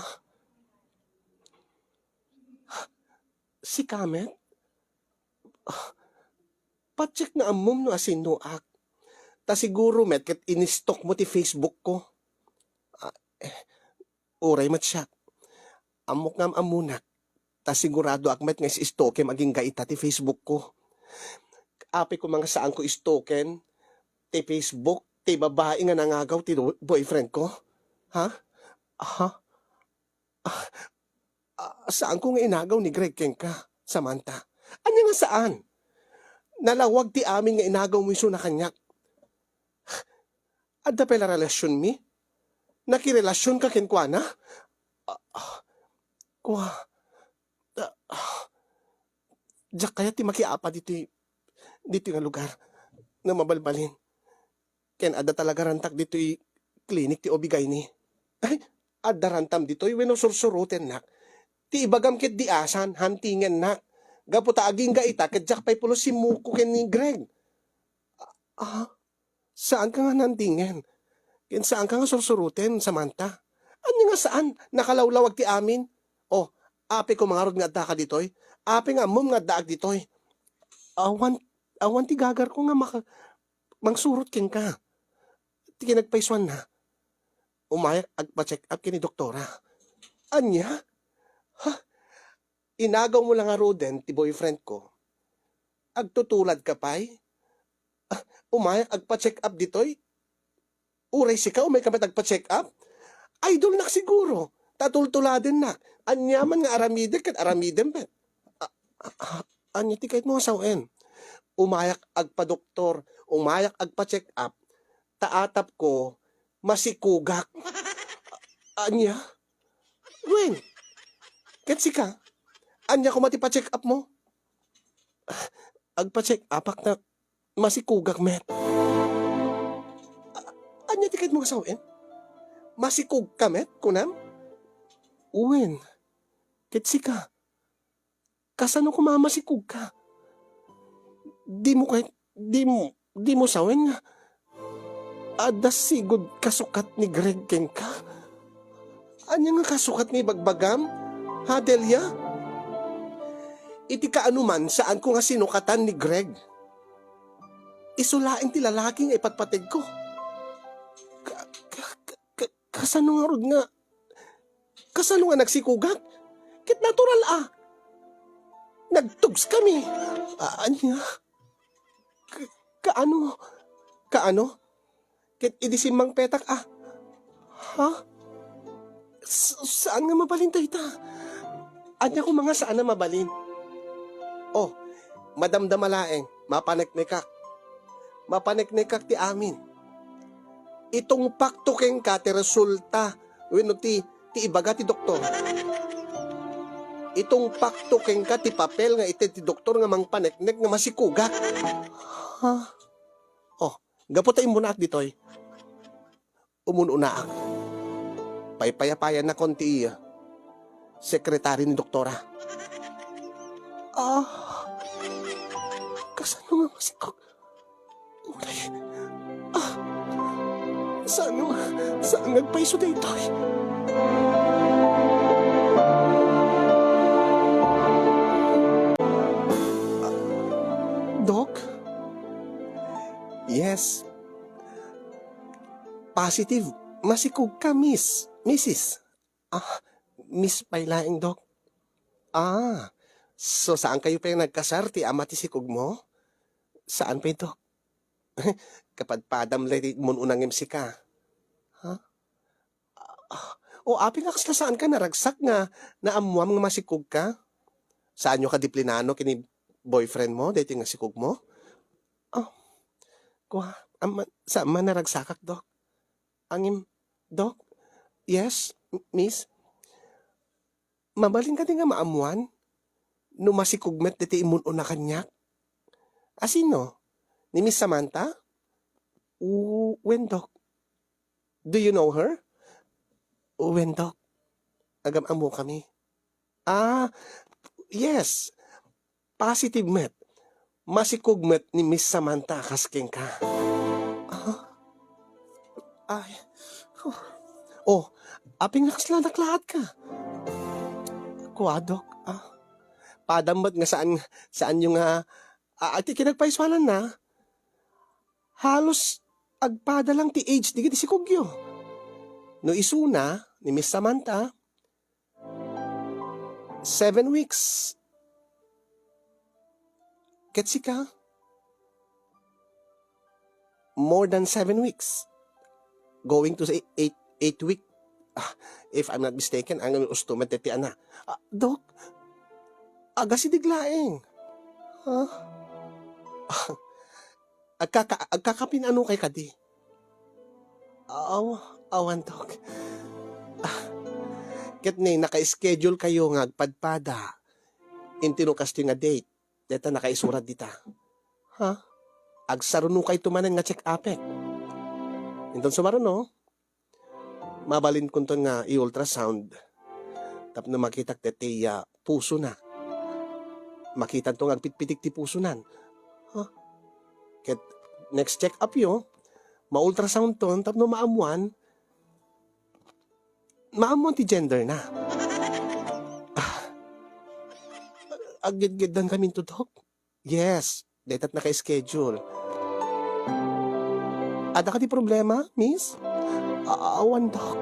Sika met? Ah, Pacheck nga ammom no asinoak. Ta siguro met ket in-stalk mo ti Facebook ko. Ah, eh, uray met siak. Ammok nga am-ammonak. Ta siguradoak met nga is-stalkem agingga ita ti Facebook ko. Apay koma nga saanko stalken ti Facebook ti babai nga nangagaw ti do-, boyfriend ko? Ha? Ha? Ah, ah, saanko nga inagaw ni Greg kenka, Samantha. Ania nga saan? Nalawag ti amin nga inagawmo isuna kaniak. Adda pay la relasionmi? Nakirelasionka kenkuana? Ah, ah, kua, ah, ah, diak kayat ti makiapa ditoy, ditoy nga lugar nga mabalbalin. Ken adda talaga rantak ditoy klinik ti O B-gyne. Ay, adda rantam ditoy wenno sursurotennak. Ti ibagam ket diasan, hantingennak. Gapu ta agingga ita ket diak pay pulos simmuko ken ni Greg. Ah, saanka nga nantingen? Ken saanka nga sursuroten, Samantha? Ania nga saan? Nakalawlawag ti amin. Oh, apay koma ngarud nga addaka ditoy? Apay nga ammom nga addaak ditoy? Awan, awan ti gagarko nga maka-, mangsurot kenka. Ti kinagpaysuanna, umayak agpa-check up ken ni doktora. Ania? Ha? Inagawmo la ngaruden ti boyfriend ko. Agtutuladka pay? Ah, umayak agpa-check up ditoy? Uray sika, umayka met agpa-check up? Idolnak siguro, ta tultuladennak. Ania man nga aramidek ket aramidem met. A-, a-, a-, ania ti kayatmo nga sawen? Umayak agpadoktor, umayak agpa-check up, ta atapko, masikugak. Ania? Wen, ket sika? Ania koma ti pa-check up mo? Agpa-check upak ta masikugak met. A-, ania ti kayatmo nga sawen? Masikugka met, kunam? Wen, ket sika? Kasano koma a masikugka? Dimo kay, dimo, dimo sawen nga adda sigud kasukat ni Greg kenka? Ania nga kasukat nga ibagbagam, ha, Delia? Iti kaanoman, saanko nga sinukatan ni Greg. Isu laeng ti lalaki nga ipatpategko. Ka-, ka-, ka-, ka-, kasano ngarud nga, kasano nga nagsikugak? Ket natural a. Nagtugskami. A-, ania? Ka-, kaano? Kaano? Ket idi simmangpetak a. Ha? S-, saan nga mabalin dayta? Ania koma nga saan a mabalin? Oh, madamdama laeng, mapaneknekak. Mapaneknekak ti amin. Itungpakto kenka ti resulta wenno ti, ti ibaga ti doktor. Itungpakto kenka ti papel nga ited ti doktor nga mangpaneknek nga masikugak. Ha? Oh, gapu ta immunaak ditoy, umun-unaak. Paypayapayannakon ti sekretary ni doktora. Ah, kasano nga masikog? Uray. Ah, saan nga, saan nga agpayso daytoy? Ah, Doc? Yes. Positive. Masikog ka, miss. Misis. Ah, miss pay laeng, Dok. Ah, so saan kayo pay nagkasar ti ama ti sikog mo? Saan pay, Dok? Kapadpadam lay ti mun-unangem sika. Ha? Ah, o apay nga kasla saan ka naragsak nga naammuam nga masikog ka? Saanyo ka diplinano ken ni boyfriend mo, daytoy nga sikog mo? Ah, kua, am-, saan man naragsakak, Dok. Angem, Dok? Yes, m-, miss? Mabalin kadi nga maammuan no masikog met daytoy immun-una kaniak? A sino? Ni Miss Samantha? U-, wen, Dok. Do you know her? Wen, Dok. Agam-ammokami. Ah, yes. Positive met. Masikog met ni Miss Samantha kas kenka. Ah? Ay. Huh. Oh, apay nga kasla naklaat ka? Kua, Dok. Ah. Padam met nga saan, saanyo nga A-, a-, ti kinagpaisuananna, halos agpada lang ti age dagiti sikogyo. No isuna, ni Miss Samantha, seven weeks. Ket sika, more than seven weeks. Going to say eight, eight week. Ah, if I'm not mistaken, ang usto met ti ana. Ah, Dok, agasideg laeng. Ha? Agkaka-, agkakapin-ano kay kadi? Aw, awan, Dok. Ah, ket ni, naka-schedule kayo nga agpadpada. Inti no kastoy nga date. Deta nakaisurat dita. Ha? Agsarunokayto manen nga check-upek. Inton sumaruno, mabalinkonton nga i-ultrasound tapno makitak deti, ah, pusona. Makitanto nga agpitpitik ti pusonan. Ha? Ket next check-upyo, ma-ultrasoundton tapno maammuan, maammuan ti genderna. Ah, aggidgiddankaminto, Dok? Yes, daytat naka-schedule. Adda kadi problema, miss? A-, awan, Dok.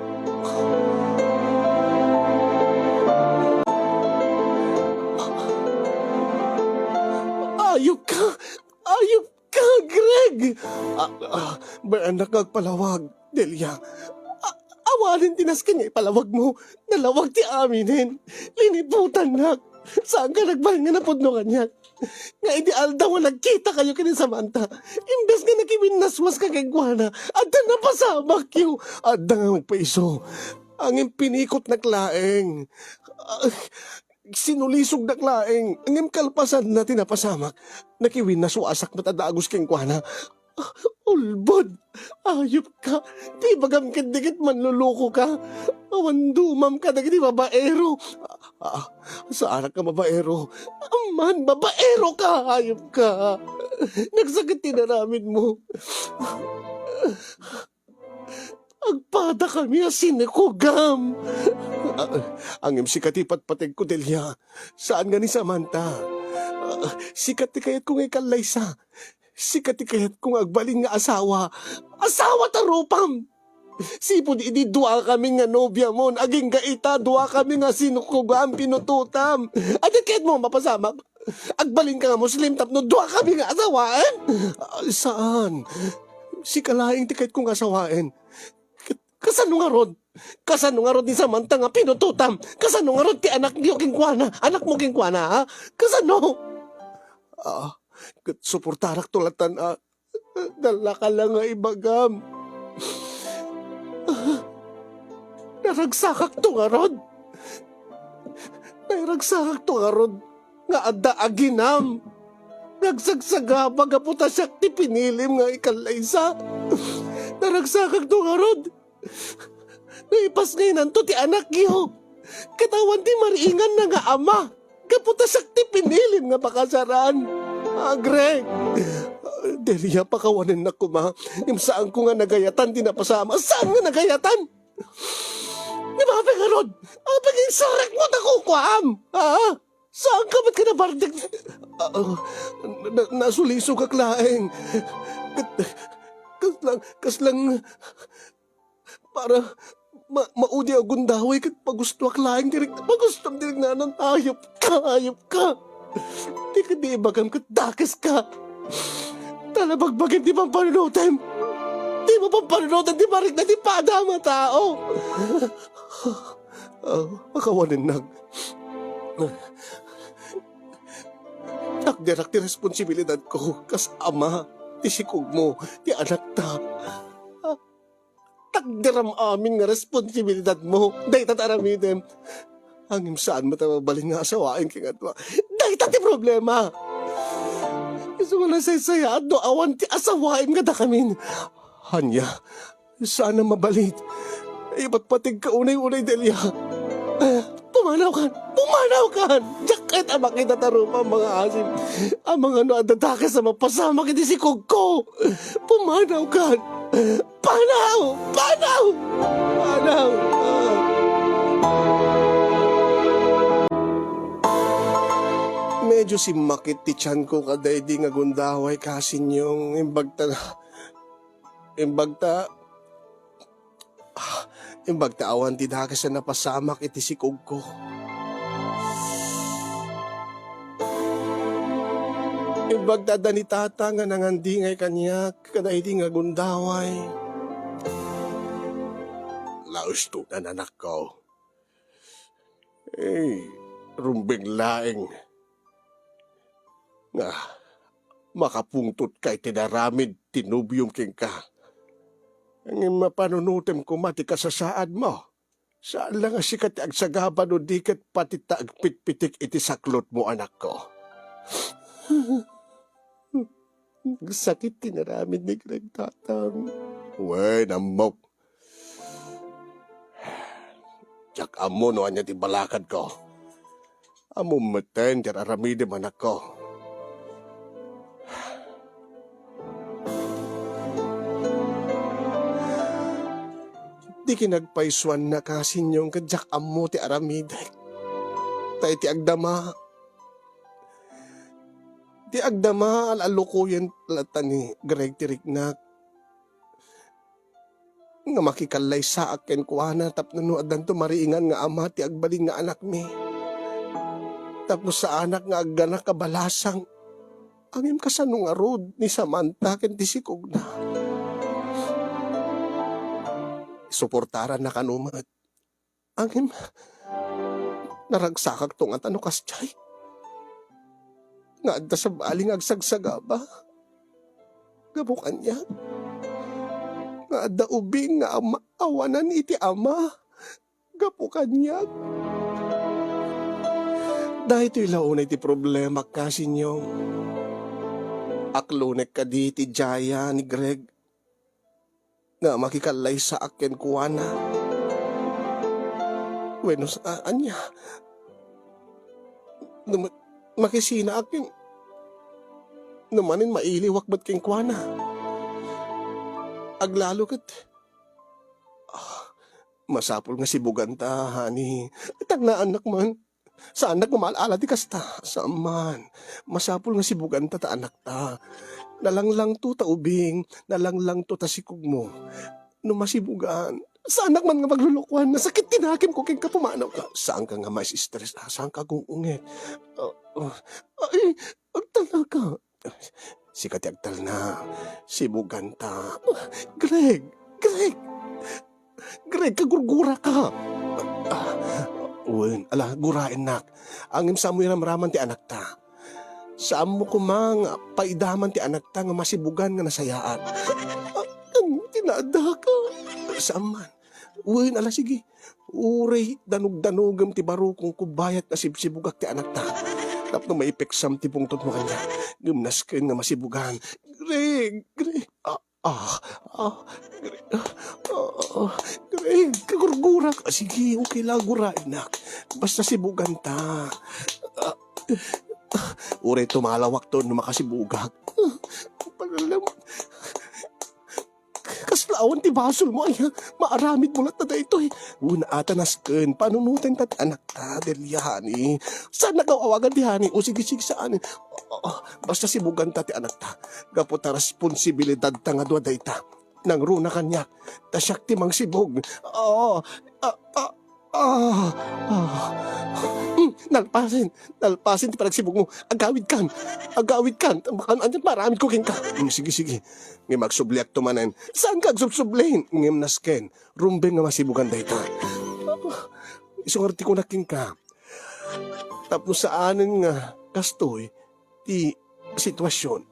Ayop ka! Ayop ka, Greg! Ah, ah, baanak nga agpalawag, Delia. A-, awanen ti nasken nga ipalawag mo. Nalawag ti aminen. Linibutannak. Saanka nagbalin nga napudno kaniak. Nga idi aldaw nga nagkitakayo ken ni Samantha, imbes nga nakiwinnaswaska kenkuana, adda napasamakyo. Adda nga agpaiso. Ngem pinikotnak laeng. Ah, sinulisognak laeng. Ngem kalpasanna ti napasamak, nakiwinnaswasak met a dagus kenkuana. Ulbod! Ayop ka! Ti ibagam ketdi ket manloloko ka! Awan dumam kadagiti babaero! Ah, ah, saanak nga babaero! Amman, babaero ka! Ayop ka! Nagsakit ti inaramid mo! Agpadakami a sinukogam! Ah, ngem sika ti patpategko, Delia. Saan nga ni Samantha. Ah, sika ti kayatko nga ikallaysa. Sika ti kayatko nga agbalin nga asawa. Asawa ta rupam! Sipud idi duakami nga nobiamon, agingga ita, duakami nga sinukogam, pinutotam. Adi kayatmo mapasamak? Agbalinka nga Muslim tapno duakami nga asawaen? Ah, saan. Sika laeng ti kayatko nga asawaen. Ket kasano ngarud? Kasano ngarud ni Samantha nga pinutotam? Kasano ngarud ti anakyo kenkuana? Anakmo kenkuana, ha? Kasano? Ah, ket suportarakto latan, ah, dallaka la nga ibagam. Naragsakakto ngarud. Naragsakakto ngarud nga adda aginam. Nagsagsagaba gapu ta siak ti pinilim nga ikallaysa. Naragsakakto ngarud. Naipasngaynanto ti anakyo. Ket awan ti mariinganna nga ama. Gapu ta siak ti pinilim nga pakasaran. Ah, Greg. Delia, pakawanennak koma. Ngem saanko nga nagayatan ti napasama. Saan nga nagayatan? Ngem apay ngarud? Apay nga insarekmo ta kukuam? Ha? Saanka met nga nabartek? Ah, ah, na-, nasulisogak laeng. Ket, kasla-, kasla nga para ma-, maudi a gundaway ket pagustoak laeng ti rek-, pagustom ti riknanan. Ayop ka, ayop ka. Ti kadi ibagam ket dakes ka. Ta nabagbagim ti pampanunotem. Di mo pampanunotan ti parikna ti padam a tao. Ah, pakawanennak. Takderak ti responsibilidadko kas ama ti sikogmo, ti anakta. Ah, takderam amin nga responsibilidadmo. Dayta ti aramidem. Ngem saan met a mabalin nga asawaen kenkuana. Dayta ti problema. Isu nga nasaysayaat no awan ti asawaem kadakamin. Ania, saan a mabalin. Ipatpategka unay-unay, Delia. Pumanawkan! Pumanawkan! Diak ket a makita ta rupam, mga asim. Amangan no adda dakes a mapasamak iti sikogko. Pumanawkan! Panaw! Panaw! Panaw! Diyos, immakit ti tianko kadaydi nga gundaway, Kasinyong. Imbag ta, imbag ta, ah, imbag ta awan ti dakes a napasamak iti sikogko. Imbag ta adda ni tata nga nangandingay kaniak kadaydi nga gundaway. Lauston, anakko. Eh, rumbeng laeng nga makapungtotka iti inaramid ti nobiom kenka. Ngem mapanunotem koma ti kasasaadmo. Saan la nga sika ti agsagaba no di ket pati ta agpitpitik iti saklotmo, anakko. Sakit ti inaramid ni Greg, tatang. Wen, ammok. Diak ammo no ania ti balakadko. Ammom metten ti ar-aramidem, anakko. Di kinagpaysuanna, Kasinyong, ket diak ammo ti aramidek. Ta iti agdama, ti agdama, al-, allukoyen latta ni Greg ti riknak. Nga makikallaysaak kenkuana tapno no addanto mariingan nga ama ti agbalin nga anakmi. Tapno saanak nga agganak a balasang, ngem kasano ngarud ni Samantha ken ti sikogna? Suportaranna kano met. Ngem, naragsakakto ngata no kasdiay. Nga adda sabali nga agsagsagaba. Gapu kaniak. Nga adda ubing nga ama-, awanan iti ama. Gapu kaniak. Daytoy la unay ti problema, Kasinyong. Aklonek kadi ti diaya ni Greg nga makikallaysaak kenkuana. Wenno sa-, a-, ania? No ma-, makisinaak ken no manen mailiwak met kenkuana. Aglalo ket, ah, masapul nga sibuganta, honey. Tangnaannak man. Saannak nga maal-ala ti kasta. Saan man. Masapul nga sibuganta ta anakta. Nalanglangto ta ubing, nalanglangto ta sikogmo. No masibugan, saannak man nga maglulukuan. Nasakit ti nakemko kenka, pumanawka. Saanka nga ma-stress, ah. Saanka gung-ungit. Ah, ah, ay, agtalnaka. Sika ti agtalna. Sibuganta. Greg! Greg! Greg, kagurguraka! Ah, wen, ala, guraennak. Ngem saanmo iramraman ti anakta. Saanmo koma nga paidaman ti anakta nga masibugan nga nasayaat. Ah, ti naadaka. Saan man. Wen, ala, sige. Uray danogdanogem ti barukongko bayat nga sibsibugak ti anakta. Tapno maipeksam ti pungtotmo kaniak. Ngem nasken nga masibugan. Greg, Greg. Ah, ah, ah, ah, Greg, kagurgurak. Ah, sige, okay la, guraennak. Basta sibuganta. Ah, ah, uray tumalawakto no makasibugak. Ah, panalam-, kasla awan ti basolmo, ay, maaramidmo latta daytoy. Wen, ata nasken, panunotenta ti anakta, Delia, honey. Saannak nga awagan ti honey? O, sige, sige, saan. Ah, ah, basta sibuganta ti anakta. Gapu ta responsibilidadta nga dua dayta. Nangruna kaniak, ta siak ti mangsibug. Ah, ah, ah, ah, ah. Hmm, nalpasen, nalpasen ti panagsibugmo. Agawidkan, agawidkan. Baka aniat maaramidko kenka. Hmm, sige, sige. Ngem agsubliakto manen. Saanka agsubsubli? Ngem nasken, rumbeng nga masibugan dayta. Isu ngarud ti kunak kenka. Tapno saanen nga kastoy ti sitwasion.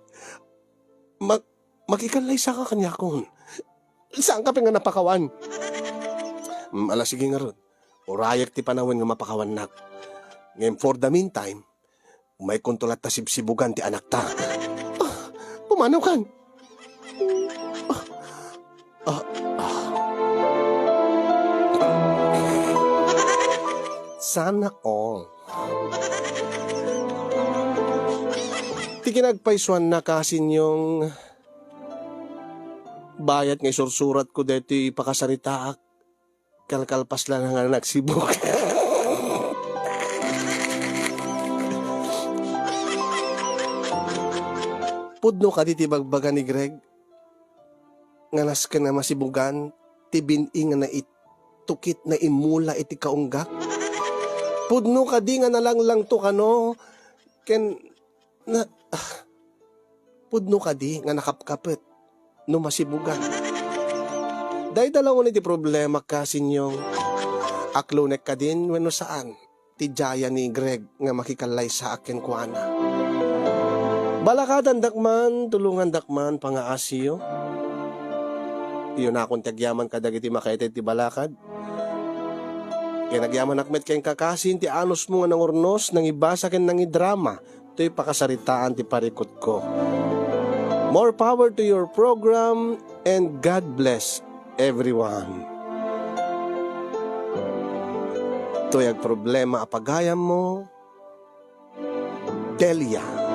Mag-, makikallaysa ka kaniakon. Saanka pay nga napakawan? Mm, ala, sige ngarud. Urayek ti panawen nga mapakawannak. Ngem for the meantime, umaykonto latta sibsibugan ti anakta. Ah, pumanawkan. Ah, ah, ah. Sana all. Ti kinagpaysuanna, Kasinyong, bayat nga isursuratko daytoy pakasaritaak, kalkalpas la nga nagsibug. Pudno kadi ti bagbaga ni Greg nga nasken a masibugan ti bin-i nga naitukit, naimula iti kaunggak? Pudno kadi nga nalanglangto kano ken na, ah, pudno kadi nga nakapkapet no masibugan? Dayta la unay ti problema, kasinyo. Aklonek kadin wenno saan ti diayan ni Greg nga makikallaysaak kenkuana? Balakadandak man, tulongandak man, pangaasiyo. Iyunakon ti agyaman kadagiti makaitay ti balakad. Ken agyamanak met kenka, kasin, ti anusmo nga nangurnos, nangibasa ken nangidrama toy pakasaritaan ti parikutko. More power to your program and God bless everyone. Toy agproblema a pagayammo, Delia.